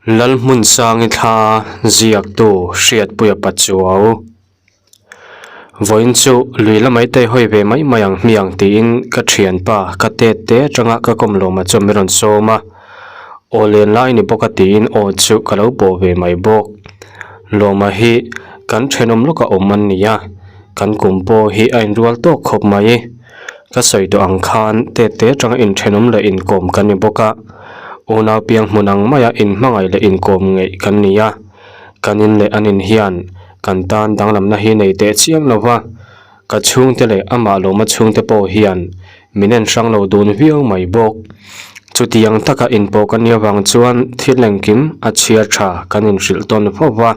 Lalhmunsangi thla ziaktu Hriatpuia Pachuau. Vawiin chu lui la mai te hawi ve mai mai ang hmiang tiin ka thianpa ka tet te atanga ka kawm lawma chu min rawn sawm a. Aw len lai ni bawk a tiin aw chu ka lo pawh ve mai bawk. Lawma hi kan thenawm lawka awm an ni a, kan kum pawh hi a inrual tawk khawp mai. Ka sawi tawh ang khan tet te atanga inthenawm leh inkawm kan ni bawk a, unau piang hmun ang maia inhmangaih leh inkawm ngeih kan ni a, kan in leh an in hian kan tan danglamna hi nei teh chiam lo va, ka chhungte leh amah lawma chhungte pawh hian min en hrang lo dun viau mai bawk. Chutiang taka inpawh kan nih avang chuan thil engkim a chhiar tha kan inhrilh tawn fo va.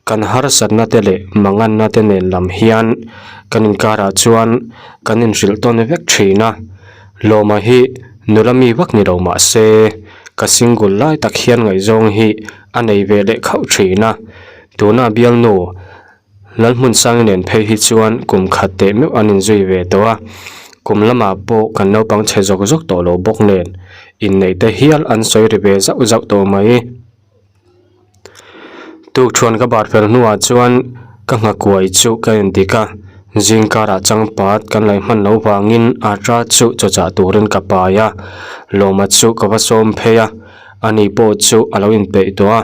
Kan harsatna te leh manganna te nen lam hian kan inkarah chuan kan inhrilh tawn vek thin a, Lawma hi nula mi vak ni lo mah se ka single lai tak hian ngaihzawng hi a nei ve leh khauh thin a, tuna bialnu Lalhmunsangi nen phei hi chuan kum khat teh meuh an inzui ve tawh a, kum lamah pawh kan naupang chhe zawk zawk tawh lo bawk nen inneih te hial an sawi ri ve zauh zauh tawh mai. Tukṭhuan ka bar fel hnuah chuan ka nghakuai chu ka en dik a, zingkarah changpat kan laih hman loh vangin ata chu chawchah turin ka pai a, lawma chu ka va sawm phei a, ani pawh chu a lo inpeih tawh a,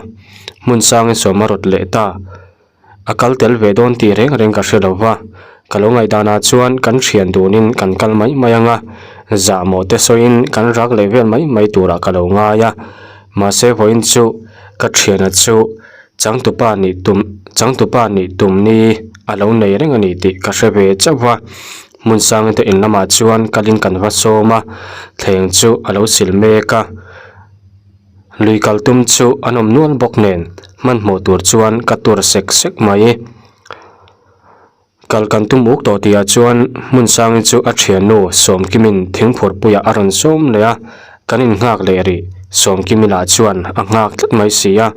hmun sangin sawm a rawt leh ta. A kal tel ve dawn tih reng reng ka hre lo va, ka lo ngaihdanah chuan kan thian dunin kan kal mai mai ang a, zahmawh te sawiin kan rak leh vel mai mai turah ka lo ngai a. Mahse vawiin chu ka thiana chu changtupa nih tum changtupa nih tum ni a lo nei reng a ni tih ka hre ve chauh va, hmun sang te in lamah chuan kalin kan va sawm a, thleng chu a lo sil mek a. Lui kal tum chu an awm nual bawk nen hmanhmawh tur chuan ka tur sek sek mai. Kal kan tum uk tawh tihah chuan hmun sangi chu a thiannu Sawmkimin thingphurpuiah a rawn sawm leh a, kan innghak leh rih. Sawmkimi lah chuan a nghak tlat mai si a.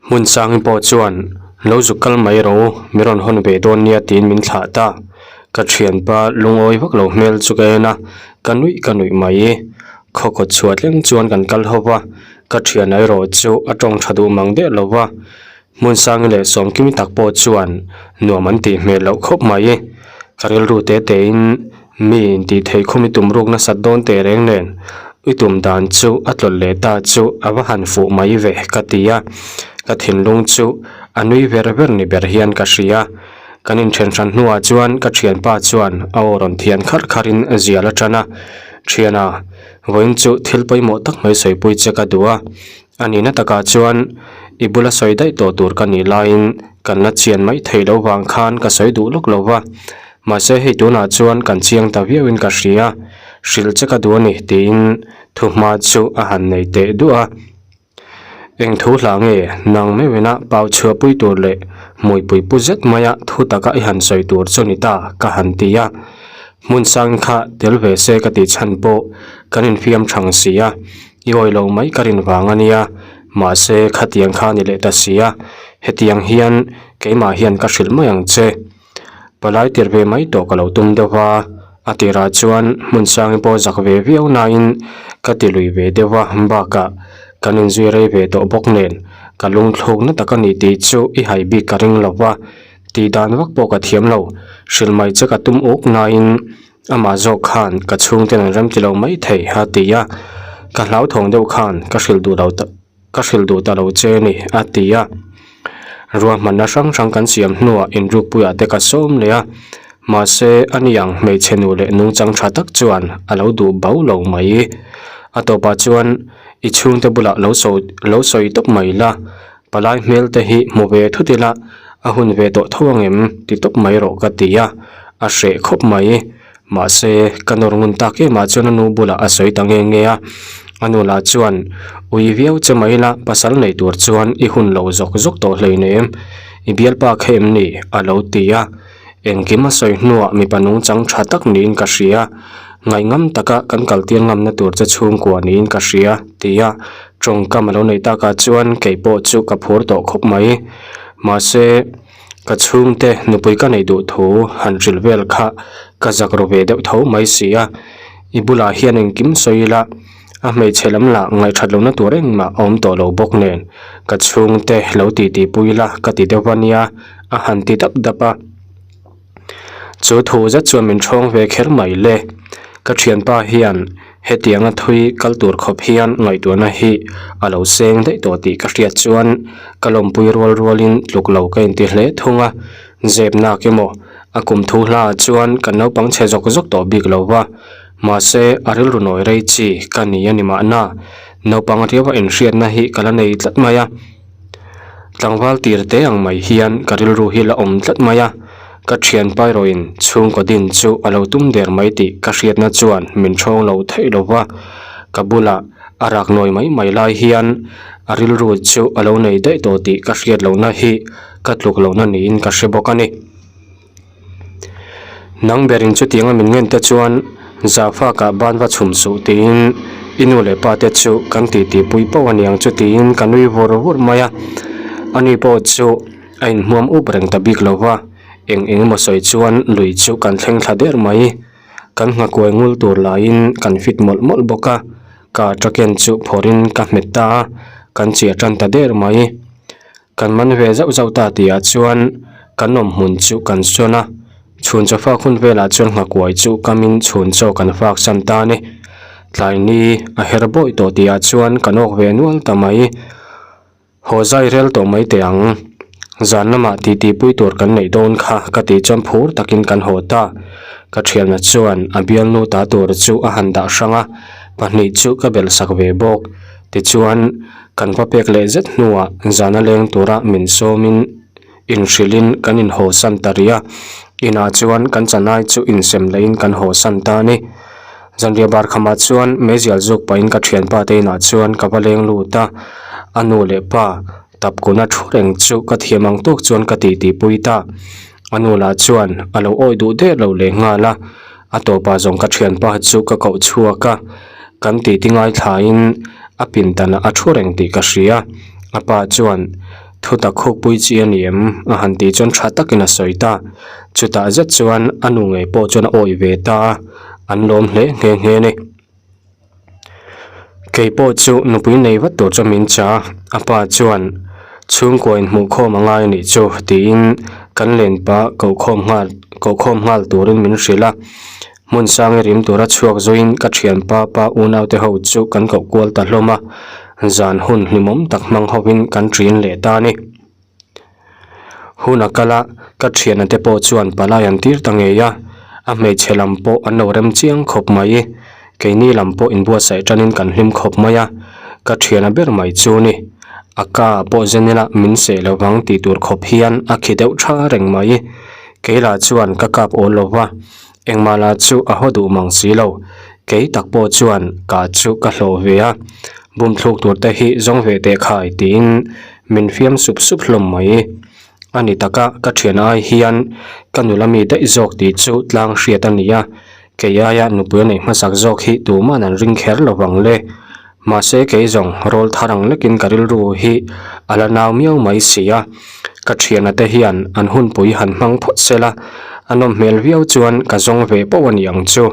Hmun sangi pawh chuan lo zuk kal mai rawh u, min rawn hawn ve dawn nia tiin min thlah ta. Ka thianpa lungawi vak lo hmel chu ka en a, ka nuih ka nuih mai. Khaw kawt chhuah thleng chuan kan kal ho va, ka thian erawh chu a tawng tha duh mang der lo va. Hmun sangi leh Sawmkimi tak pawh chuan nuam an tih hmel loh khawp mai. Ka rilru te tein mi intih theih khum i tum ruk nasat dawn teh reng nen i tum dan chu a tlawlh leh ta chu a va han fuh mai ve ka ti a, ka thinlung chu a nui ver ver ni ber hian ka hria. Kan inthen hran hnuah chuan ka thianpa chuan a aw rawn thian kharh kharhin zial a tan a, Thiana, vawiin chu thil pawimawh tak mai sawipui che ka duh a, A nihna takah chuan i bula sawi daih tawh tur ka nih laiin kan la chian mai theih loh vang khan ka sawi duh lawk lo va, mahse hei tunah chuan kan chiang ta viauin ka hria, hrilh che ka duh a ni tiin thuhma chu a han nei teh duah a. Eng thu hla nge nang meuhina pau chhuahpui tur leh hmuipui pu zet maia thu taka i han sawi tur chu ni ta ka han ti a, hmun sang kha tel ve se ka tih chhan pawh kan infiam thang si a. I awi lo mai ka rin vang a nia, mahse khatiang kha a ni leh ta si a, hetiang hian keimah hian ka hrilh mai ang che. Palai tir ve mai tawh ka lo tum deuh va, a tirah chuan hmun sangi pawh zak ve viau nain ka ti lui ve deuh a, bakah kan inzui rei ve tawh bawk nen ka lungthlukna tak a ni tih chu i hai bik ka ring lo va, tih dan vak pawh ka thiam lo, hrilh mai che ka tum uk nain Amah zawk khan ka chhungten an remti lo mai thei a ti a, ka hlauthawng deuh khan ka hrilh duh lo ta ka hrilh duh ta lo che ni a ti a. Ruahmanna hrang hrang kan siam hnuah inrukpuiah te ka sawm leh a, mahse a ni ang hmeichhe nu leh nungchang tha tak chuan a lo duh bau lo mai. A tawpah chuan i chhungte bulah lo sawi lo sawi tawp mai la, palai hmel te hi hmu ve thut ila a hun ve tawh tho ang em ti tawp mai rawh ka ti a, a hreh khawp mai. Mahse, ka nawr ngun tak emah chuan a nu bulah a sawi ta nge nge a, a nu lah chuan ui viau che mai ila pasal nei tur chuan i hun lo zawk zawk tawh hleinem, i bialpa kha em ni? a lo ti a. Engkim a sawi hnuah mipa nungchang tha tak niin ka hria, ngaihngam taka kan kaltir ngamna tur che chhungkua niin ka hria, tia tawngkam a lo neih takah chuan kei pawh chu ka phur tawh khawp mai. Mahse, ka chhungte nupui ka neih duh thu han hrilh vel kha ka zak ru ve deuh tho mai si a, i bulah hian engkim sawi ila. A hmeichhe lam lah ngaihthat lohna tur engmah a awm tawh lo bawk nen ka chhungte lo titi pui la ka ti deuh a nia a han ti dap dap a. Chu thu zet chuan min ṭhawng ve kher mai le. Ka ṭhianpa hian hetianga thui kal tur khawp hian ngaihtuahna hi a lo seng daih tawh tih ka hriat chuan ka lawmpui rual rualin tluk lo ka inti hle thung a. Zep nak emaw a kum thu hlaah chuan kan naupang chhe zawk zawk tawh bik lo va, mahse a rilru nawi rei chi ka ni a ni mahna naupang riau a inhriatna hi ka la nei tlat mai a. Tlangval tir te ang mai hian ka rilru hi la awm tlat mai a, ka thianpa erawhin chhungkaw din chu a lo tum der mai tih ka hriatna chuan min thawng lo theih lo va, ka bulah a rak nawi mai mai lai hian a rilru chu a lo nei daih tawh tih ka hriat lohna hi ka tluk lohna niin ka hre bawk a ni. Nang berin chutianga min ngen te chuan Zafaka ban va chhum suh tiin i nu leh pa te chu kan titi pui pauh a niang chu tiin ka nui vur vur mai a. Ani pawh chu a inhmuam up reng ta bik lo va, eng eng emaw sawi chuan lui chu kan thleng thla der mai. Kan nghakuai ngul tur laiin kan fit mawlh mawlh bawk a, ka taken chu phawrhin ka hmet ta a, kan chiah tan ta der mai. Kan man ve zauh zauh ta tihah chuan kan awm hmun chu kan sawn a, chhun chaw fak hun velah chuan nghakuai chu kamin chhun chaw kan fak san ta a ni. Tlai ni a her bawih tawh tihah chuan kan awk ve nual ta mai. Haw zai rel tawh mai teh ang. Zan lamah titi pui tur kan neih dawn kha ka tih chuan phur takin kan haw ta. Ka thianna chuan a bialnu ta tur chu a han dah hrang a, pahnih chu ka belh sak ve bawk. Tichuan. Kan va pek leh zet hnuah zana leng tura min sawmin inhrilhin kan inhawsan ta rih a, inah chuan kan chanai chu insem lehin kan hawsan ta a ni. Zanriah bar khamah chuan meizial zuk pahin ka thianpa te inah chuan ka va leng lut a, a nu leh pa tapkuna thu reng chu ka thiam ang tawk chuan ka titi pui ta. A nu lah chuan a lo awih duh der lo leh nghal a, a tawpah zawng ka thianpa chu ka koh chhuak a, kan titi ngaithlain a pindan a thu reng tih ka hria. A pa chuan thu tak khukpui chi a ni em? a han tih chuan tha takin a sawi ta. Chutah zet chuan a nu ngei pawh chuan a awih ve ta a, an lawm hle nghe nghe a ni. Kei pawh chu nupui nei vat tur chu min cha a, a pa chuan chhungkua inhmuh khawm a ngai a nih chu tiin kan len pah kohkhawm nghal kohkhawm nghal turin min hrilh a. Hmun sang i rim tura chhuak zuiin ka thianpa pa unaute ho chu kan koh kual ta hlawm a, zan hun hlimawm tak hmang hovin kan ṭin leh ta a ni. Hun a kal a, ka thiana te pawh chuan palai an tir ta ngei a, a hmeichhe lam pawh an lo rem chiang khawp mai. Keini lam pawh inbuatsaih tanin kan hlim khawp mai a, ka thiana ber mai chu ni. A ka pawh zen ila min seh lo vang tih tur khawp hian a khi deuh tha reng mai. Kei lah chuan ka kap awl lo va, engmah lah chu a haw duh mang si lo. Kei tak pawh chuan ka chu ka hlawh ve a, bumthluk tur te hi zawng ve teh khai tiin Min fiam sup sup hlawm mai. A ni taka ka thian ai hian ka nula mi daih zawk tih chu tlang hriat a ni a, kei aia nupui a neih hmasak zawk hi tuman an ring kher lo vang le. Mahse kei zawng rawl thar ang lekin ka rilru hi a la nau miau mai si a, ka thiana te hian an hunpui han hmang phawt sela, a nawm hmel viau chuan ka zawng ve poh a ni ang chu.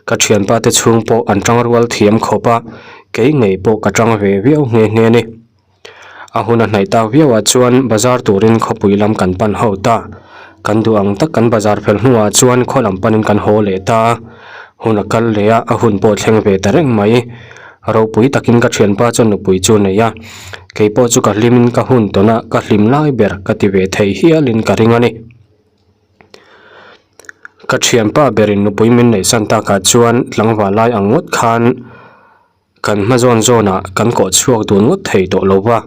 Ka thianpa te chhung pawh an tangrual thiam khawp a, kei ngei pawh ka tang ve viau nghe nghe a ni. A hun a hnaih tak viauah chuan bazar turin khawpui lam kan pan ho ta. Kan duh ang tak kan bazar fel hnuah chuan khaw lam panin kan haw leh ta a. Hun a kal leh a, a hun pawh thleng ve ta reng mai. Ropui takin ka thianpa chuan nupui chu a nei a. Kei pawh chu ka hlimin ka hun tawn a, ka hlim lai ber ka ti ve thei hialin ka ring a ni. Ka thianpa berin nupui min neihsan takah chuan tlangval lai ang ngawt khan. Kan hma zawn zawnah kan kawh chhuak dun ngawt thei tawh lo va,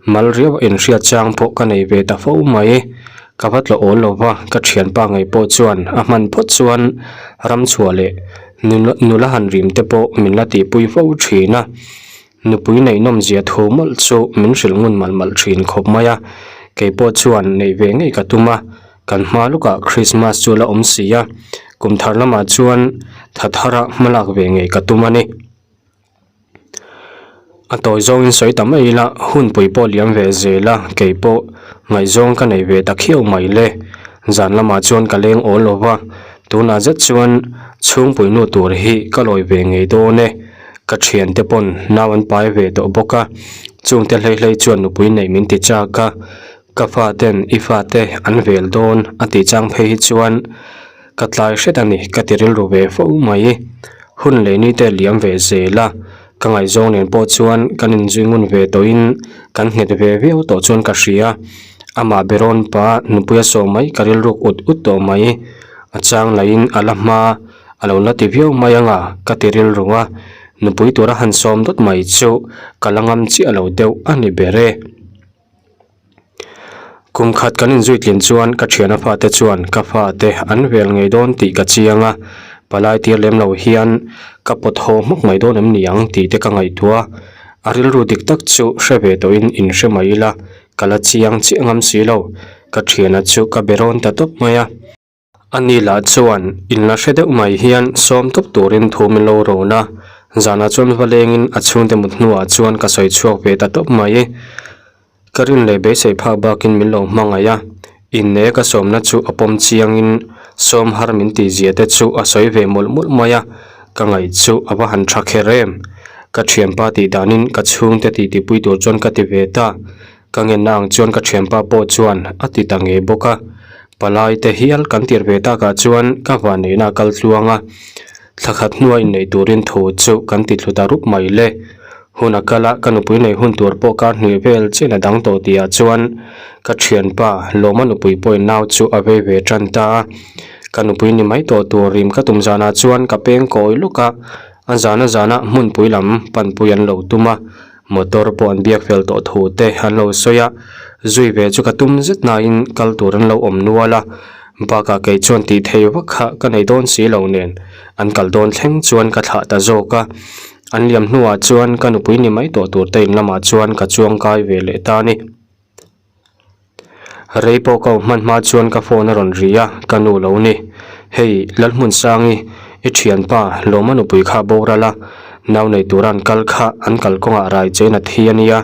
mal riau a inhriat chang pawh ka nei ve ta fo mai. Ka va tlawh awl lo va, ka thianpa ngei pawh chuan a hman phawt chuan ramchhuah leh nula han rim te pawh min la tihpui fo thin a. Nupui neih nawmzia thu mawlh chu min hrilh ngun malh malh thin khawp mai a, kei pawh chuan neih ve ngei ka tum a, kan hma lukah Krismas chu la awm si a, kum thar lamah chuan tha thara hmalak ve ngei ka tum a ni. A tawi zawngin sawi ta mai ila, hunpui pawh liam ve zel a, kei pawh ngaihzawng ka nei ve ta khiau mai le. Zan lamah chuan ka leng awl lo va, tunah zet chuan chhungpui nu tur hi ka lawi ve ngei dawn e. Ka thiante pawn nau an pai ve tawh bawk a, chungte hlei hlei chuan nupui neih min ti chak a, ka faten i fate an vel dawn a tih chang phei hi chuan ka tlai hret a ni ka ti rilru ve fo mai. Hun leh ni te liam ve zel a, ka ngaihzawng nen pawh chuan kan inzui ngun ve tawhin kan nghet ve viau tawh chuan ka hria. Amah berawn pa nupui a sawm mai ka rilruk ut ut tawh mai. A chang lahin a la hma. A lo la ti viau mai anga ka ti rilru a, nupui tura han sawm dawt mai chu ka la ngam chiah lo deuh a ni ber e. Kum khat kan inzui tlin chuan ka thiana fate chuan ka fate an vel ngei dawn tih ka chiang a, palai tir lem lo hian ka pawt haw hmawk mai dawn em ni ang tih te ka ngaihtuah a, a rilru dik tak chu hre ve tawhin inhre mai ila ka la chiang chiah ngam si lo, ka thiana chu ka be rawn ta tawp mai a. Ani lah chuan inla hre deuh mai hian sawm tawp turin thu min lo rawn a, zanah chuan va lengin a chhungte mut hnuah chuan ka sawi chhuak ve ta tawp mai. Ka rin leh beisei phak bakin min lo hmangaih a, inne ka sawmna chu a pawm chiangin sawm har min tih zia te chu a sawi ve mawlh mawlh mai a, ka ngaih chu a va han tha kher em. Ka thianpa tih danin ka chhungte titipui tur chuan ka ti ve ta. Ka ngenna ang chuan ka thianpa pawh chuan a ti ta ngei bawk a, palai te hial kan tir ve takah chuan ka vanneihna a kal tluang a, thla khat hnua inneih turin thu chu kan ti thlu ta rup mai le. Hun a kal a, ka nupui neih hun tur pawh kar hnih vel chian a dang tawh tihah chuan ka thianpa Lawma nupui pawhin nau chu a vei ve tan ta a, ka nupui ni mai tawh tur rim ka tum zanah chuan ka peng kawi lawk a, a zana zana hmunpui lam panpui an lo tum a. Motor pawh an biak fel tawh thu te an lo sawi a, zui ve chu ka tum zet nain kal tur an lo awm nual a, bakah kei chuan tih thei vak kha ka nei dawn si lo nen an kal dawn thleng chuan ka thlah ta zawk a, an liam hnuah chuan ka nupui ni mai tawh tur te in lamah chuan ka chuang kai ve leh ta a ni. Rei pawh ka awm hman hma chuan ka phone a rawn ri a, ka nu lo ni. Hei, Lalhmunsangi, i thianpa Lawma nupui kha a boral a, nau nei tura an kal kha an kalkawngah rai chein a thi a nia,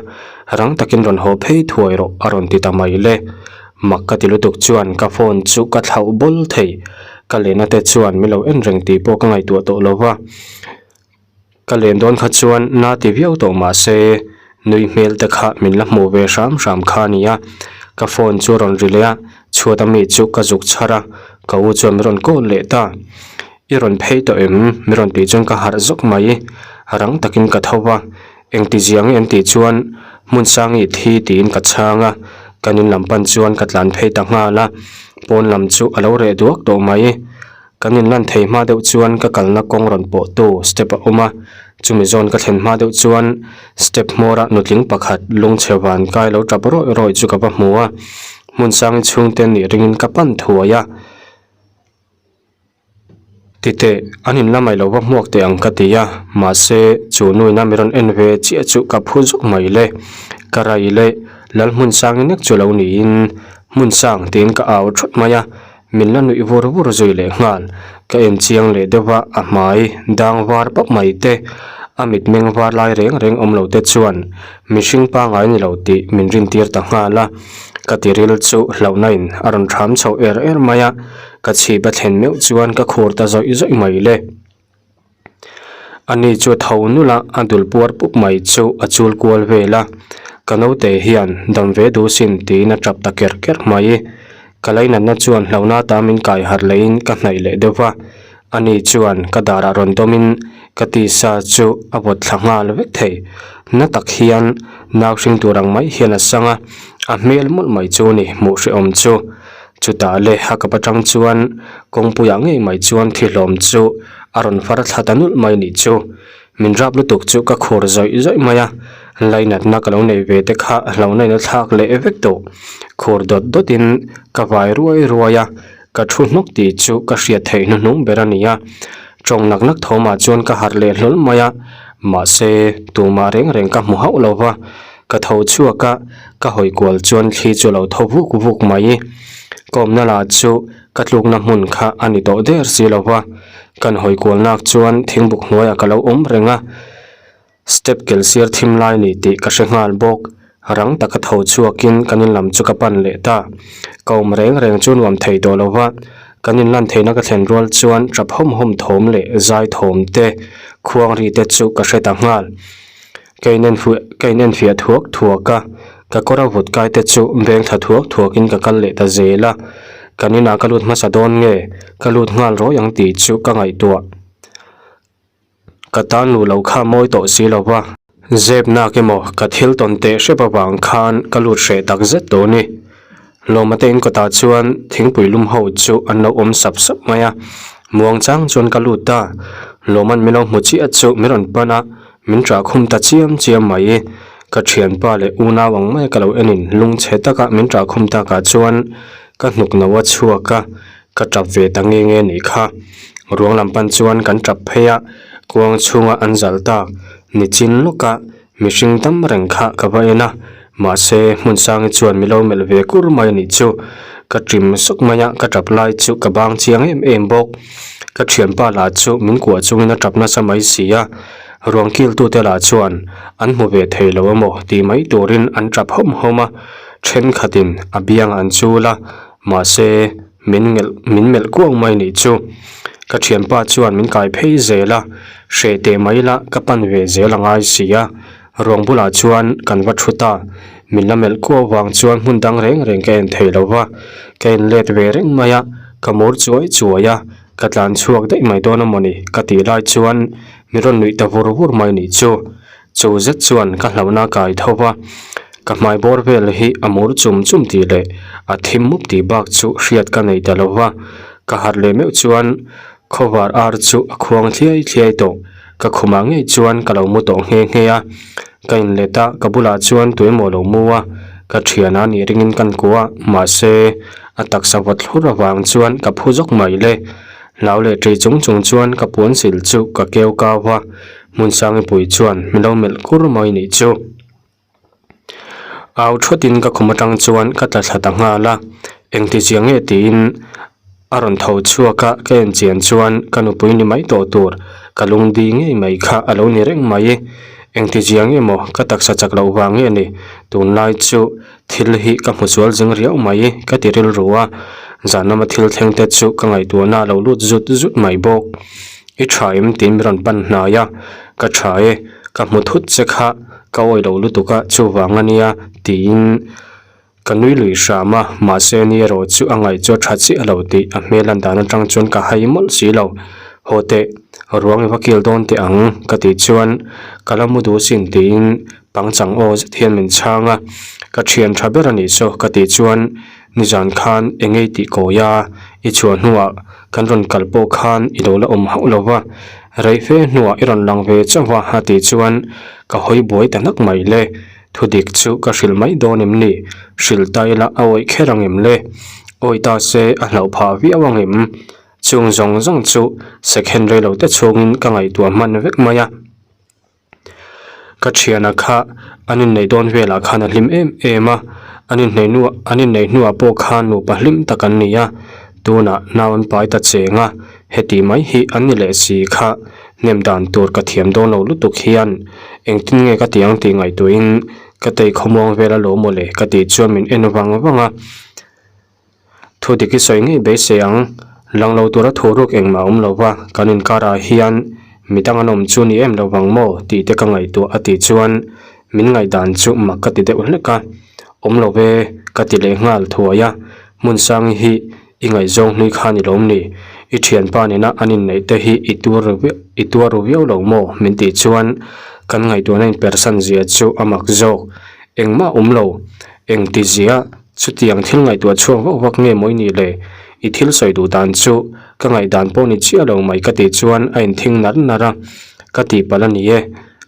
rang takin rawn haw phei thuai rawh a rawn ti ta mai le. Mak ka ti lutuk chuan ka phone chu ka thlauh bawl thei, ka lehna te chuan min lo en reng tih pawh ka ngaihtuah tawh lo va. Ka len dawn kha chuan na ti viau tawh mah se nui hmel te kha min la hmuh ve hram hram kha a ni a, ka phone chu a rawn ri leh a, chhuat ami chu ka zuk chhar a, ka u chuan min rawn call leh ta. I rawn phei tawh em? Min rawn tih chuan ka harh zawk mai, rang takin ka tho va, engti zia nge an tih chuan Hmunsangi thi tiin ka chhang a, kan in lam pan chuan ka tlan phei ta nghal a, pawn lam chu a lo reh duak tawh mai. Kan inlan thei hma deuh chuan ka kalna kawng rawn pawhtu step a awm a, chumi zawn ka thlen hma deuh chuan step hmawra nutling pakhat lungchhe van kai lo tap rawih rawih chu ka va hmu a, hmun sangi chhungte nih ringin ka pan thuai a. Titeh, an inla mai lo va hmuak teh ang ka ti a, mahse chu nuina mi rawn en ve chiah chu ka phu zawk mai le. Ka rai leh Lalhmunsangi nek chu lo niin Hmunsang tiin ka au thawt mai a, Min la nuih vur vur zui leh nghal. Ka en chiang leh deuh a, a hmai dang var pap mai te, a mitmeng var lai reng reng awm lo te chuan mihring pangngai ni lo tih min rintir ta nghal a. Ka tiril chu hlauhna in a rawn thram chho er er mai a, ka chhip a thlen meuh chuan ka khur ta zawih zawih mai le. Ani chu tho nulh a, a dul puar pup mai chu a chul kual vel a, ka naute hian dam ve duh sin tiin a tap ta ker ker mai. Ka lainatna chuan hlauhna ta min kai harh lehin ka hnaih leh deuh va, ani chuan ka darah rawn dawmin ka tisa chu a vawt thla nghal vek thei. Na tak hian nau hring tur ang mai hian a sang a, a hmel mawlh mai chu ni hmuh hrehawm chu. Chutah leh a kap atang chuan kawngpuiah ngei mai chuan thi hlawm chu a rawn far thla ta nulh mai nih chu. Min rap lutuk chu ka khur zawih zawih mai a, lainatna ka lo nei ve te kha hlauhna in a thlak leh vek tawh. Khur dawt dawt in ka vai ruai ruai a, ka thu hnawk tih chu ka hriat theih hnuhnung ber a ni a. Tawng nak nak thawmah chuan ka harh leh hlawl mai a, mahse tumah reng reng ka hmu hauh lo va. Ka tho chhuak a, ka hawi kual chuan thli chu a lo tho vuk vuk mai. Ka awmna lah chu ka tlukna hmun kha a ni tawh der si lo va, kan hawi kual nak chuan thingbuk hnuaiah ka lo awm reng a, step kel sir thim lai ni tih ka hre nghal bawk. Rang taka tho chhuakin kan in lam chu ka pan leh ta. Ka awm reng reng chu nuam thei tawh lo va. Kan inlan theihna ka thlen rual chuan tap hawm hawm thawm leh zai thawm te khuang ri te chu ka hre ta nghal. Ka in enfuih ka in enfiah thuak thuak a, ka kawr a vut kai te chu beng thla thuak thuak in ka kal leh ta zel a. Kan inah ka lut hmasa dawn nge ka lut nghal rawih ang tih chu ka ngaihtuah. Ka tan luh loh kha mawi tawh si lo va. Zep nak emaw ka thil tawn teh hrep avang khan ka lut hreh tak zet tawh a ni. Lawma te in kawtah chuan thingpui lum ho chu an lo awm sap sap mai a. Muang chang chuan ka lut ta. Lawma'n min lo hmu chiah chu min rawn pan a, min ṭah khum ta chiam chiam mai. Ka ṭhianpa leh unau ang maia ka lo enin lungchhe taka min ṭah khum takah chuan ka hnuk no a chhuak a. Ka tap ve ta nge nge nih kha. Ruang lam pan chuan kan tap phei a, kuang chhunga an zal tak nichin lawka mihring dam reng kha ka va en a, mahse Hmunsangi chuan mi lo melh ve kur mai anih chu. Ka ṭim sawk mai a, ka tap lai chu ka bang chiang em em bawk. Ka thianpa lah chu min kuah chungin a tap nasa mai si a, ruang kiltute lah chuan an hmu ve thei lo emaw tih mai turin an tap hawm hawm a, thenkhatin a biang an chul a, Mahse, min ngelh min melh kuang mai nih chu. Ka thianpa chuan min kai phei zel a, hreh teh mai la ka pan ve zel a ngai si a. Ruang bulah chuan kan va thu ta, min la melh kuau vang chuan hmun dang reng reng ka en thei lo va. Ka en let ve reng mai a, ka mur chuai chuai a, ka tlan chhuak daih mai dawn a mawni ka tih lai chuan min rawn nuih ta vur vur mai nih chu. Chu zet chuan ka hlauhna kai tho va, ka hmai bawr vel hi a mur chum chum tih leh a thim mup tih bak chu hriat ka nei ta lo va, ka harh leh meuh chuan khawvar ar chu a khuang thliai thliai tawh, ka khumah ngei chuan ka lo mu tawh nghe nghe a, ka inlet a, ka bulah chuan tuemaw lo mu a, ka thian a nih ringin kan kuah a, mahse a taksa vawt thlur avang chuan ka phu zawk mai le, hlau leh ṭi chung chung chuan ka puan sil chu ka keu kau va. Hmunsangi pui chuan min lo melh kur mai nih chu. Au thawtin ka khum atang chuan ka tla thla ta nghal a, engti chiang nge tiin a rawn tho chhuak a, ka en chian chuan ka nupui ni mai tawh tur ka lungdi ngei mai kha a lo ni reng mai. Engti chiang nge maw ka taksa chak loh vang nge ni tunlai chu thil hi ka hmu sual zing riau mai ka ti rilru a, zan lama thil thleng te chu ka ngaihtuahna a lo lut zut zut mai bawk. I tha em tiin min rawn pan hnai a, ka tha e, ka hmu thut che kha ka awi lo lutuk a chuvang a nia tiin ka nui lui hram a, mahse ni erawh chu a ngaih chu a tha chiah lo tih a hmel an dan atang chuan ka hai mawlh si lo. Haw teh, ruang i va kil dawn teh ang ka tih chuan ka la mu duh sin tiin pangchang aw zet hian min chhang a, ka thian tha ber a nih saw ka tih chuan Nizan khan engei tih kawi a, i chhuah hnuah kan rawn kal pawh khan i lo la awm hauh lo va, rei fe hnuah i rawn lang ve chauh a a tih chuan ka hawi buai ta nak mai le. Thudik chu ka hrilh mai dawn em ni? Hrilh ta ila a awih kher ang em le? Awi ta se a hlauh phah viau ang em? Chung zawng zawng chu second rei lo te chhungin ka ngaihtuah hman vek mai a. Ka thiana kha an inneih dawn velah khan a hlim em em a, an inhneih hnuah an inneih hnuah pawh khan nupa hlim tak an ni a, tunah nau an pai ta cheng a, heti mai hi an ni leh si kha hnem dan tur ka thiam dawn lo lutuk hian engtin nge ka tih ang tih ngaihtuahin ka tei khawmuang vel alawm mawle ka tih chuan min en vang vang a. Thu dik i sawi ngei beisei ang. Lang lo tura thu ruk engmah awm lo va, kan inkarah hian midang an awm chu ni em lo vang maw tih te ka ngaihtuah a tih chuan min ngaihdan chu mak ka ti deuh hlek a. Awm lo ve ka ti leh nghal thuai a, Hmunsangi hi i ngaihzawng hlui kha ni lawm ni? I thianpa nena an inneih te hi i tuar i tuar ru viau lo maw? min tih chuan kan ngaihtuahna inpersan zia chu a mak zawk. Engmah awm lo. Engti zia? Chutiang thil ngaihtuah chhuak vak vak nge mawi ni le? I thil sawi duh dan chu ka ngaihdan pawh ni chiah lo mai ka tih chuan a inthing nar nar a, ka tihpalh a ni e.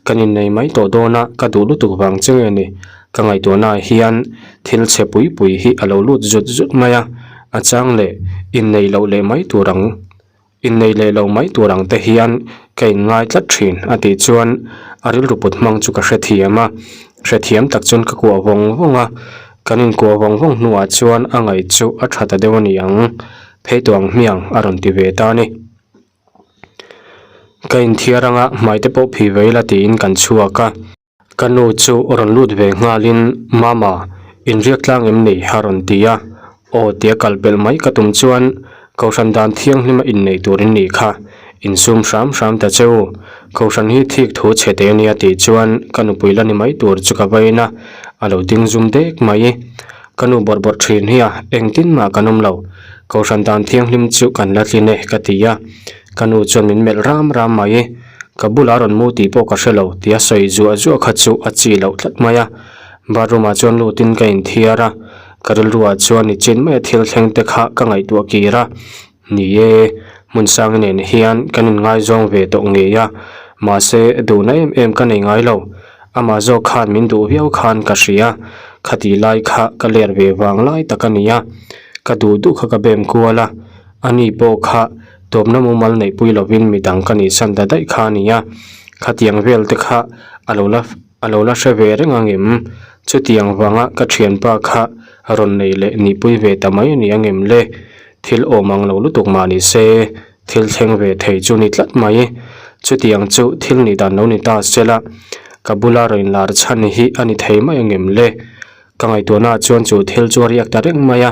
Kan innei mai tawh dawn a, ka duh lutuk vang che nge ni? Ka ngaihtuahnaah hian thil chhe pui pui hi a lo lut zut zut mai a, a chang leh innei loh leh mai tur ang. Innei leh lo mai tur ang te hian ka inngai tlat thin a tih chuan a rilru put hmang chu ka hrethiam a, hrethiam tak chuan ka kuah vawng vawng a, kan inkuah vawng vawng hnuah chuan a ngaih chu a tha ta deuh a ni ang, phei tawh ang hmiang a rawn ti ve ta a ni. Ka inthiar anga hmai te pawh phih ve ila tiin kan chhuak a. Ka nu chu rawn lut ve nghalin, Mama, inriak tlang em ni? a rawn ti a. Aw tia kal pelh mai ka tum chuan. Kohhran dan thianghlima innei tur in nih kha, insum hram hram ta che u. Kohhran hi thik thu chhe te ania tih chuan ka nupui la ni mai tur chu ka va in a, a lo ding zum dek mai. Ka nu bawrh bawrh thin hi a, engtin mah kan awm lo. Kohhran dan thianghlim chu kan la tlin e ka ti a, ka nu chuan min melh ram ram mai. Ka bulah rawn mu tih pawh ka hre lo tia sawi zuah zuah kha chu a chi loh tlat mai a. Bathroom ah chuan lutin ka inthiar a, ka rilruah chuan nichin maia thil thleng te kha ka ngaihtuah kir a. Ni e, Hmunsanga nen hian kan inngaizawng ve tawh ngei a, mahse duhna em em ka nei ngai lo. Amah zawk khan min duh viau khan ka hria, khati lai kha ka ler ve vang lai tak a ni a, ka duh duh kha ka bem kual a, ani pawh kha tawpna mumal neihpui lovin midang ka nihsan ta daih kha a ni a, khatiang vel te kha a lo la a lo la hre ve reng angem? Chutiang vanga ka thianpa kha rawn nei leh nihpui ve ta mai a ni angem le? Thil awm ang lo lutuk mah ni se, thil thleng ve thei chu ni tlat mai. Chutiang chu thil nih dan lo ni ta sela, ka bula rawn inlar chhan hi a ni thei mai angem le? Ka ngaihtuahnaah chuan chu thil chu a riak ta reng mai a.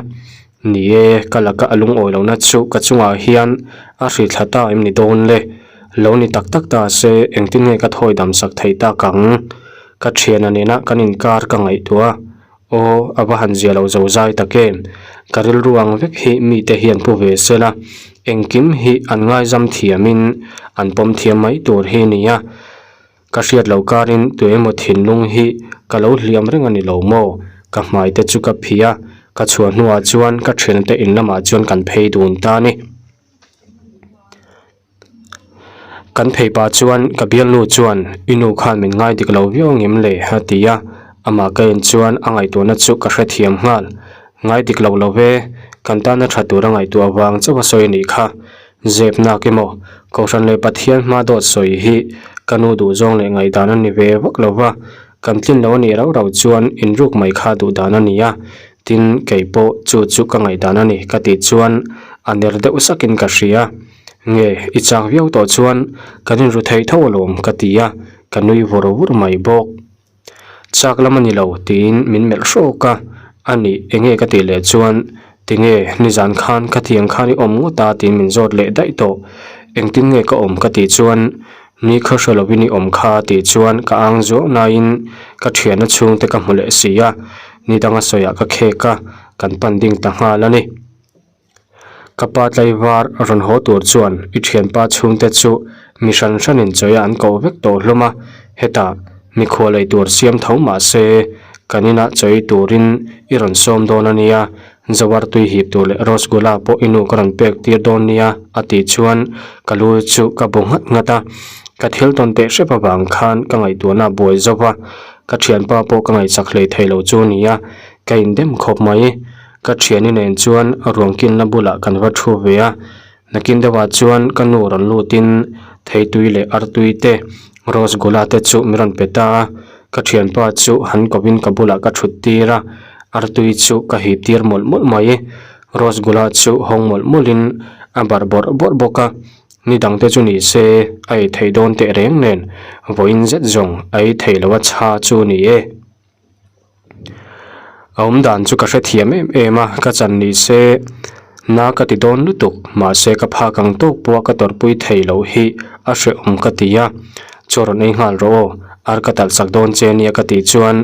Ni e, ka laka a lungawi lohna chu ka chungah hian a hrithla ta em ni dawn le? Lo ni tak tak ta se, engtin nge ka thawi dam sak thei tak ang? Ka thiana nena kan inkar ka ngaihtuah a. Aw, a va han zia lo zo zai tak em? Ka rilru ang vek hi mite hian pu ve se la, engkim hi an ngaizam thiamin an pawm thiam mai tur hi nia. Ka hriat loh karin tuemaw thinlung hi ka lo hliam reng a ni lo maw? Ka hmai te chu ka phih a, ka chhuah hnuah chuan ka thiante in lamah chuan kan phei dun ta a ni. Kan phei pah chuan ka bialnu chuan i nu khan min ngai dik lo viau ang em le? a ti a, amah ka en chuan a ngaihtuahna chu ka hrethiam nghal. Ngai dik lo lo ve, kan tana tha tura ngaihtuah vang chauh a sawi a nih kha. Zep nak emaw, Kohhran leh Pathian hma dawt sawi hi ka nu duhzawng leh ngaihdan a ni ve vak lo va, kan tlin lo a nih rauh rauh chuan inruk mai kha duhdan a ni a, tin kei pawh chu chu ka ngaihdan a ni ka tih chuan a ner deuh sakin ka hria. Nge, i chak viau tawh chuan kan inru theih tho alawm ka ti a, ka nui vur vur mai bawk. Chak lam a ni lo tiin min melh hrawk a, a nih enge ka tih leh chuan tinge nizan khan ka thiang khan i awm ngawt a tiin min zawt leh daih tawh. Engtin nge ka awm ka tih chuan ni khaw hre lovin i awm kha tih chuan ka ang zuau naiin ka thianna chhungte ka hmu leh si a, ni danga sawiah ka khek a, kan pan ding ta nghal a ni. Ka pa tlaivar rawn haw tur chuan i thianpa chhungte chu mi hran hranin chawi an koh vek tawh hlawm a, hetah mikhual ei tur siam tho mah se kan inah chawi turin i rawn sawm dawn a nia, Zawar tui hip tur leh Rosgulla pawh i nu ka rawn pek tir dawn nia a tih chuan ka lu chu ka bu nghat nghat a, ka thil tawn teh hrep avang khan ka ngaihtuahna a buai zo va, ka thianpa pawh ka ngaihsak hlei thei lo chu nia, ka indem khawp mai. Ka thiani nen chuan ruang kilna bulah kan va thu ve a, nakin deuhah chuan ka nu rawn lutin theitui leh artui te, rosgulla te chu min rawn pe ta a, ka thianpa chu han kovin ka bulah ka thut tir a, artui chu ka hip tir mawlh mawlh mai, rosgulla chu hawng mawlh mawlhin a barh bawrh bawrh bawk a, ni dangte chu ni se a ei theih dawn teh reng nen vawiin zet zawng a ei theih loh a chha chu ni e. A awm dan chu ka hrethiam em em a, ka chan ni se na ka ti dawn lutuk mahse ka phak ang tawk pawh a ka tawrhpui thei loh hi a hrehawm ka ti a, chaw rawn ei nghal rawh aw, ar ka talh sak dawn che nia ka tih chuan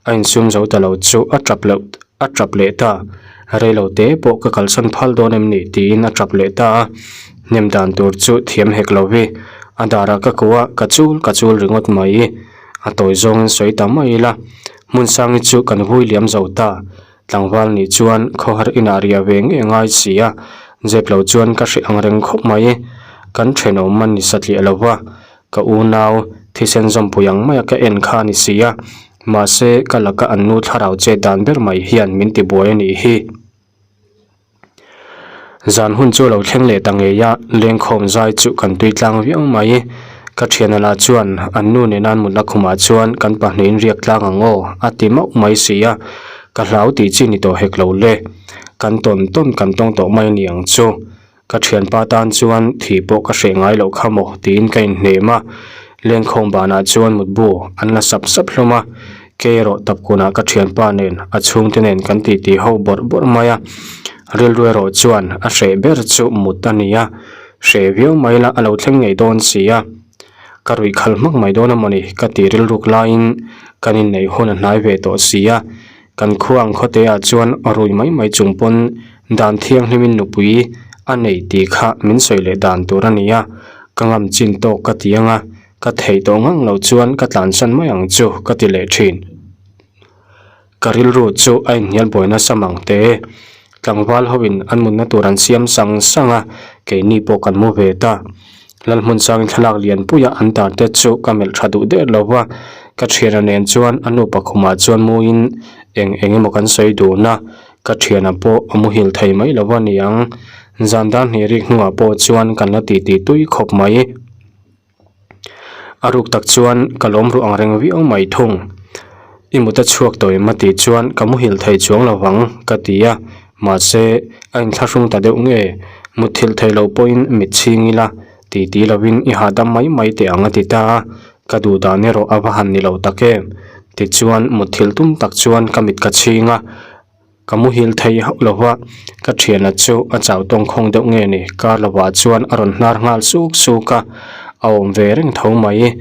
a insum zo ta lo chu a tap loh a tap leh ta, reilo te pawh ka kalsan phal dawn em ni tiin a tap leh ta a, hnem dan tur chu thiam hek lo vi, a darah ka kuah a, ka chul ka chul ringawt mai. A tawi zawngin sawi ta mai ila, Hmunsangi chu kan vui liam zo ta. Tlangval nih chuan khawhar inah riah ve nge ngai si a, zep lo chuan ka hreh ang reng khawp mai. Kan thenawm a ni satliah lo va, ka unau thisen zawmpui ang maia ka en kha a ni si a, mahse ka laka an nu thlarau chet dan ber mai hian min tibuai a nih hi. Zan hun chu a lo thleng leh ta ngei a, lengkhawm zai chu kan tui tlang viau mai. Ka thiana lah chuan an nu nena an mutna khumah chuan kan pahnihin riak tlang ang aw a ti mauh mai si a, ka hlau tih chi ni tawh hek lo le. Kan tawn tawn kan tawng tawh mai a ni ang chu. Ka thianpa tan chuan thih pawh ka hreh ngai loh kha maw tiin ka inhnem a, lengkhawm banah chuan mutbu an la sap sap hlawm a, kei erawh tapkunah ka thianpa nen a chhungte nen kan titi ho bawrh bawrh mai a. Rilru erawh chuan a hreh ber chu mut a ni a, hreh viau mai la a lo thleng ngei dawn si a. Ka ruih khalh hmak mai dawn a mawni ka ti rilruk laiin kan inneih hun a hnai ve tawh si a. Kan khua ang khawte ah chuan rui mai mai chung pawn dan thianghlimin nupui a nei tih kha min sawi leh dan tur a ni a, ka ngam chin tawk ka ti ang a, ka theih tawh ngang loh chuan ka tlansan mai ang chu ka ti leh thin. Ka rilru chu a inhnial buai nasa mang te. Tlangval hoin an mutna tur an siam sang sang a, keini pawh kan mu ve ta. Lalhmunsangin thlalak lianpuia an tar te chu ka melh tha duh der lo va, ka thiana nen chuan a nupa khumah chuan muin eng eng emaw kan sawi dun a, ka thiana pawh a muhil thei mai lo va niang. Zan dar hnih rik hnuah pawh chuan kan la titi tui khawp mai. A ruk tak chuan ka lawm ruh ang reng viau mai thung. I mut a chhuak tawh em a tih chuan ka muhil thei chuang lo vang ka ti a, mahse a inthlahrung ta deuh nge, mutthilh theih loh pawhin mit chhing ila ti ti lovin i hahdam mai mai teh ang a ti ta a, ka duh dan erawh a va han ni lo tak em. Tichuan mutthilh tum tak chuan ka mit ka chhing a. Ka muhil thei hauh lo va, ka thiana chu a chau tawngkhawng deuh nge ni, kar lovah chuan a rawn hnar nghal suk suk a, a awm ve reng tho mai.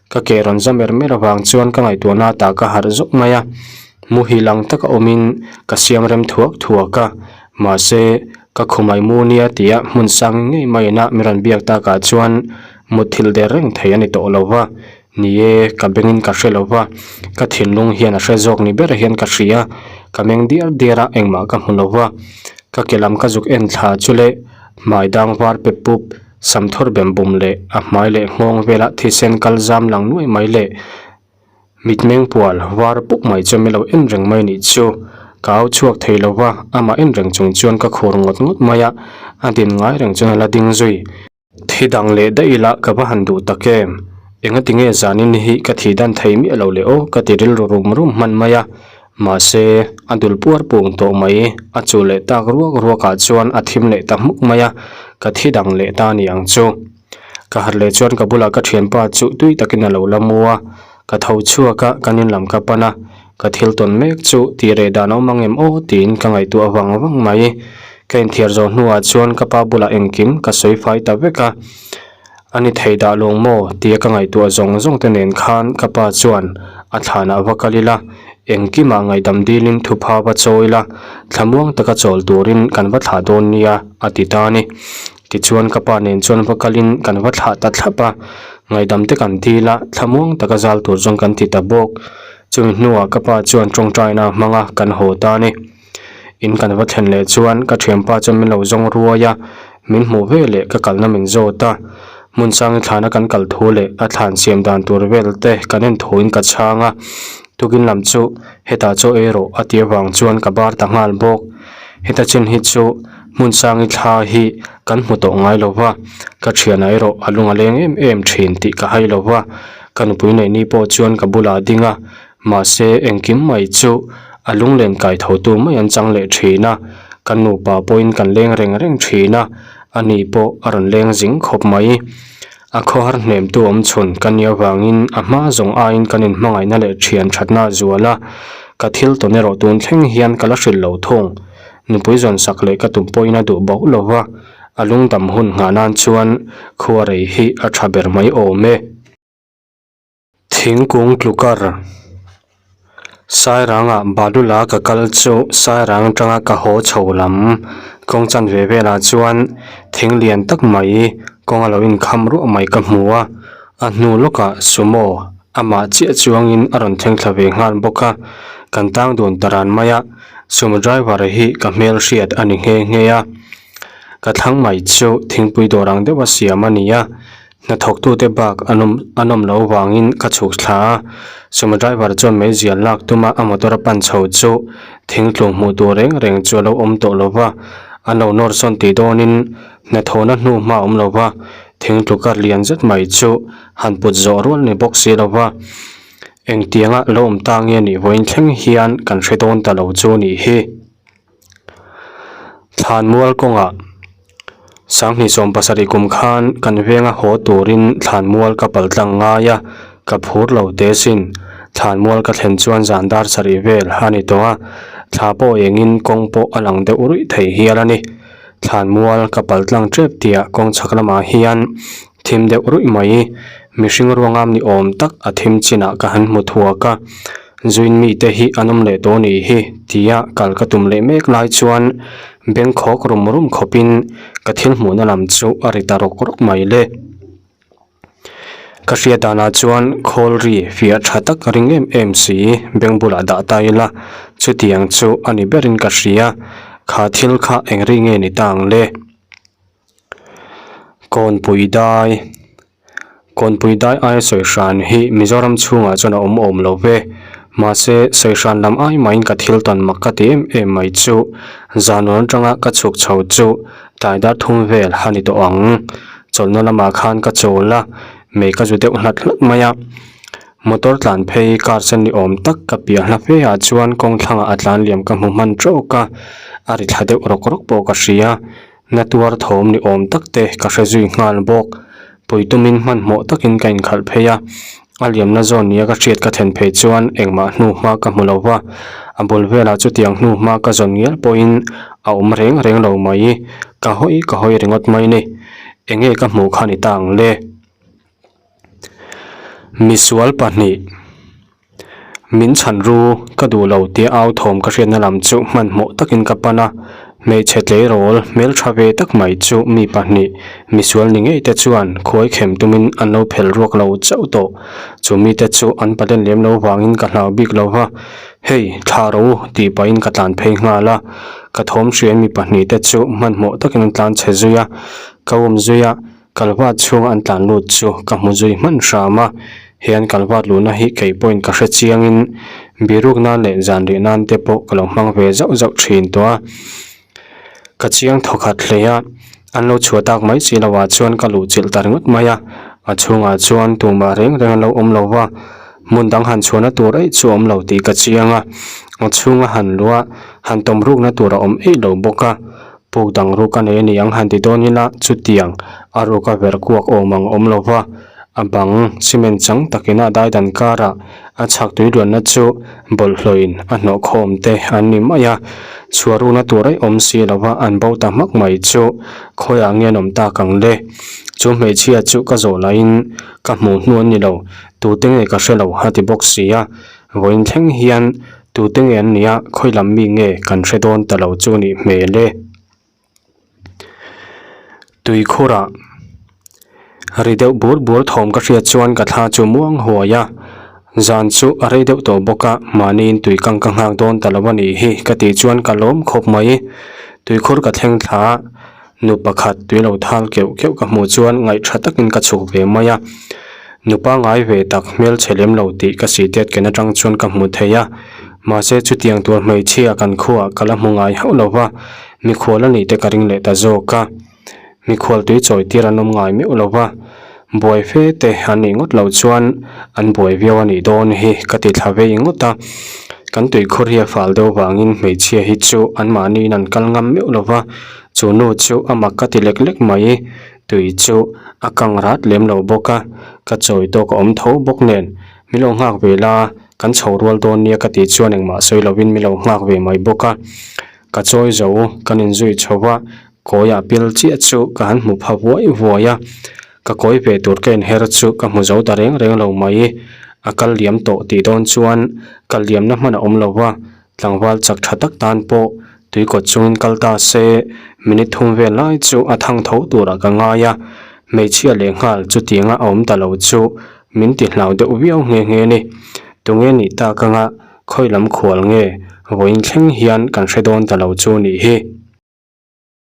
Ka ke rawn za mer mer avang chuan ka ngaihtuahna tah ka harh zawk mai a, muhil ang taka awmin ka siam rem thuak thuak a, mahse ka khumai mu nia tia hmun sang ngei maiin a mi rawn biak takah chuan mutthilh der reng thei a ni tawh lo va, Ni e, ka bengin ka hre lo va, ka thinlung hian a hre zawk ni ber hian ka hria. Ka meng diar diar a, engmah ka hmu lo va. Ka ke lam ka zuk en thla chu le, hmai dang var pe pup, sam thawr bem bum leh a hmai leh nghawng vela thisen kal zam lang nuai mai leh mitmeng pual var pup mai chu mi lo en reng mai nih chu. Ka au chhuak thei lo va, amah en reng chung chuan ka khur ngawt ngawt mai a, a din ngai reng chuan a la ding zui. Thi dang leh daih ila ka va han duh tak em? Engati nge zanin hi ka thi dan thei miah lo le aw ka ti rilru rum rum hman mai a. Mahse, a dul puar pung tawh mai, a chu leh tak ruak ruakah chuan a thim leh ta hmuk mai a, ka thi dang leh ta ni ang chu. Ka harh leh chuan ka bulah ka thianpa chu tui takin a lo la mu a, ka tho chhuak a, kan in lam ka pan a, Ka thil tawn mek chu tih reh dan a awm ang em aw tiin ka ngaihtuah vang vang mai. Ka inthiar zawh hnuah chuan ka pa bulah engkim ka sawi fai ta vek a. A ni thei dah lawng maw tia ka ngaihtuah zawng zawng te nen khan ka pa chuan a thlanah va kal ila, engkimah ngaihdam dilin thupha va chawi ila, thlamuang taka chawl turin kan va thlah dawn nia a ti ta a ni. Tichuan ka pa nen chuan va kalin kan va thlah ta thlap a, ngaihdam te kan dil a, thlamuang taka zal tur chuan kan ti ta bawk. Chumi hnuah ka pa chuan tawngtaina a hmang a, kan haw ta a ni. In kan va thlen leh chuan ka thianpa chuan min lo zawng ruai a, min hmuh ve leh ka kalna min zawt a. Hmunsangi thlana kan kal thu leh a thlan siam dan tur vel te kan en thuin ka chhang a, tukin lam chu hetah chaw ei rawh a tih avang chuan ka bar ta nghal bawk. Heta chin hi chu Hmunsangi thla hi kan hmu tawh ngai lo va, ka thianah erawh a lung a leng em em thin tih ka hai lo va. Ka nupui neihni pawh chuan ka bulah a ding a, mahse engkim mai chu a lunglen kai thotu mai an chang leh thin a, kan nupa pawhin kan leng reng reng thin a, ani pawh a rawn leng zing khawp mai. A khawhar hnemtu awm chhun ka nih avangin a hma zawng aiin kan inhmangaihna leh thian thatna a zual a, ka thil tawn erawh tun thleng hian ka la hrilh lo thung. Nupui zawn sak leh ka tum pawhin a duh bauh lo va, a lungdam hun nghah nan chuan khua rei hi a tha ber mai awm e. Thingkung tlukar Sairangah Balula ka kal chu Sairang atanga ka haw chho lam kawng chanve velah chuan thing lian tak mai kawng a lo inkham ruah mai ka hmu a, a hnu lawkah sumo amah chiah chuangin a rawn thleng thla ve nghal bawk a, kan tang dun ta ran mai a, sumo driver hi ka hmelhriat a ni nghe nghe a, ka thlang mai chu thingpui dawr ang deuha siam a ni a. Hnathawktute bak an awm an awm loh vangin ka chhuk thla a, sumo driver chuan meizial lak tuma a motor a pan chho chu thingtlung hmuh tur reng reng chu a lo awm tawh lo va, an lo nawr sawn tih dawnin hnathawhna hnu hma a awm lo va, thingtlu kar lian zet mai chu han put zawh rual ni bawk si lo va, engtianga lo awm ta nge nih vawiin thleng hian kan hre dawn ta lo chu nih hi. Thlanmual kawngah Sanghnih 70 kum khan kan venga haw turin thlanmual ka pal tlang ngai a, ka phur lo teh sin. Thlanmual ka thlen chuan zan dar sarih vel a ni tawh a. Thla pawh engin kawng pawh a lang deuh ruih thei hial a ni. Thlanmual ka pal tlang tep tih ah kawng chhak lamah hian thim deuh ruih mai. Mihring ruangam ni awm tak a thim chinah ka han hmu thuak a, zuin mite hi an awm leh tawh nih hi tia kal ka tum leh mek lai chuan bengkhawk rum rum khawpin ka thil hmuhna lam chu a ri ta rawk rawk mai le. Ka hriat danah chuan khawl ri fiah tha tak ring em em si beng bulah dah ta ila chutiang chu a ni berin ka hria kha thil kha eng ri nge ni ta ang le. Kawnpui dai Kawnpui dai aia sawi hran hi Mizoram chhungah chuan a awm awm lo ve mahse sawi hran lam ai mahin ka thil tawn mak ka ti em em mai chu zan atanga ka chhuk chho chu tlai dar thum vel a ni tawh ang. Chawlhna lamah khan ka chawl a, mei ka zu deuh hlat hlat mai a. Motor tlan phei car sen ni awm tak ka piah hla fe ah chuan kawng thlangah a tlan liam ka hmu hman tawk a, a ri thla deuh rawk rawk pawh ka hria. Na tuar thawm ni awm tak te ka hre zui nghal bawk. Pui tumin hmanhmawh takin ka inkhalh phei a, a liamna zawn nia ka hriat ka thlen phei chuan engmah hnu hma ka hmu lo va, a bul velah chutiang hnu hma ka zawn ngial pawhin a awm reng reng lo mai, ka hawi ka hawi ringawt mai ni. Enge ka hmuh kha ni ta ang le? Misual pahnih. Min chhan ru, ka duh lo tia au thawm ka hriatna lam chu hmanhmawh takin ka pan a, hmeichhe tleirawl hmeltha ve tak mai chu mi pahnih misual ni ngei te chuan khuai khem tumin an lo phel ruak lo chauh tawh. Chu mite chu an palen lem lo vangin ka hlau bik lo va, Hei, thla ro u tih pahin ka tlan phei nghal a, ka thawm hriain mi pahnih te chu hmanhmawh takin an tlan chhe zui a, ka um zui a, Kalvat chhunga an tlan lut chu ka hmu zui hman hram a, he an kalvat luhna hi kei pawhin ka hre chiangin biruk nan leh zan rih nan te pawh ka lo hmang ve zauh zauh thin tawh a. Ka chiang thawkhat hle a, an lo chhuah tak mai si loah chuan ka luh chilh ta ringawt mai a, a chhungah chuan tumah reng reng an lo awm lo va, hmun dang han chhuahna tur eih chu a awm lo tih ka chiang a, a chhunga han luh a, han tawm rukna tur a awm eih lo bawk a. Puk dang ruk a nei a ni ang han ti dawn ila chutiang a ruk a verh kuak awm ang awm lo va, a bang cement chang takin a daidan karah a chhak tui luanna chu bawlhhlawhin a hnawh khawm te an ni mai a, chhuah rukna tur aih awm si lo va an bo ta hmak mai chu khawiah nge an awm tak ang le? Chu hmeichhia chu ka zawh laiin ka hmuh hnu an ni lo, tute nge ka hre lo a ti bawk si a, vawiin thleng hian Tute nge an nia, khawi lam mi nge kan hre dawn ta lo chu nih hmel e. Tuikhurah ri deuh bur bur thawm ka hriat chuan ka thla chu muang huai a, zan chu a rei deuh tawh bawk a, mahniin tui kang ka nghak dawn ta lo a nih hi ka tih chuan ka lawm khawp mai. Tuikhur ka thleng thla a, Nu pakhat tui lo thal keuh keuh ka hmuh chuan ngaih tha takin ka chhuk ve mai a. Nu pangai ve tak hmel chhe lem lo tih ka sihtiat ken atang chuan ka hmu thei a. Mahse chutiang tur hmeichhia kan khuaah ka la hmu ngai hauh lo va, mikhual a nih te ka ring leh ta zawk a. Mikhual tui chawi tir an awm ngai meuh lo va, buai fe te an nih ngawt loh chuan an buai viau a nih dawn hi ka ti thla vei ngawt a. Kan tuikhur hi a fal deuh vangin hmeichhia hi chu anmahniin an kal ngam meuh lo va, Chu nu chu a mak ka ti lek lek mai, tui chu a kang rat lem lo bawk a, ka chawi tawk a awm tho bawk nen, min lo nghak ve la, kan chho rual dawn nia ka tih chuan engmah sawi lovin min lo nghak ve mai bawk a, ka chawi zo kan inzui chho va, kawiah pil chiah chu ka han hmu pha vuai vuai a, ka kawi ve tur ka inher chu ka hmu zo ta reng reng lo mai, a kal liam tawh tih dawn chuan kal liamna hman a awm lo va, Tlangval chak tha tak tan pawh tuikawt chungin kal ta se, minute thum vel lai chu a thang tho turah ka ngai a, hmeichhia leh nghal chutianga a awm ta lo chu min ti hlau deuh viau nghe nghe a ni. Tunge nih tak anga khawi lam khual nge vawiin thleng hian kan hre dawn ta lo chu nih hi.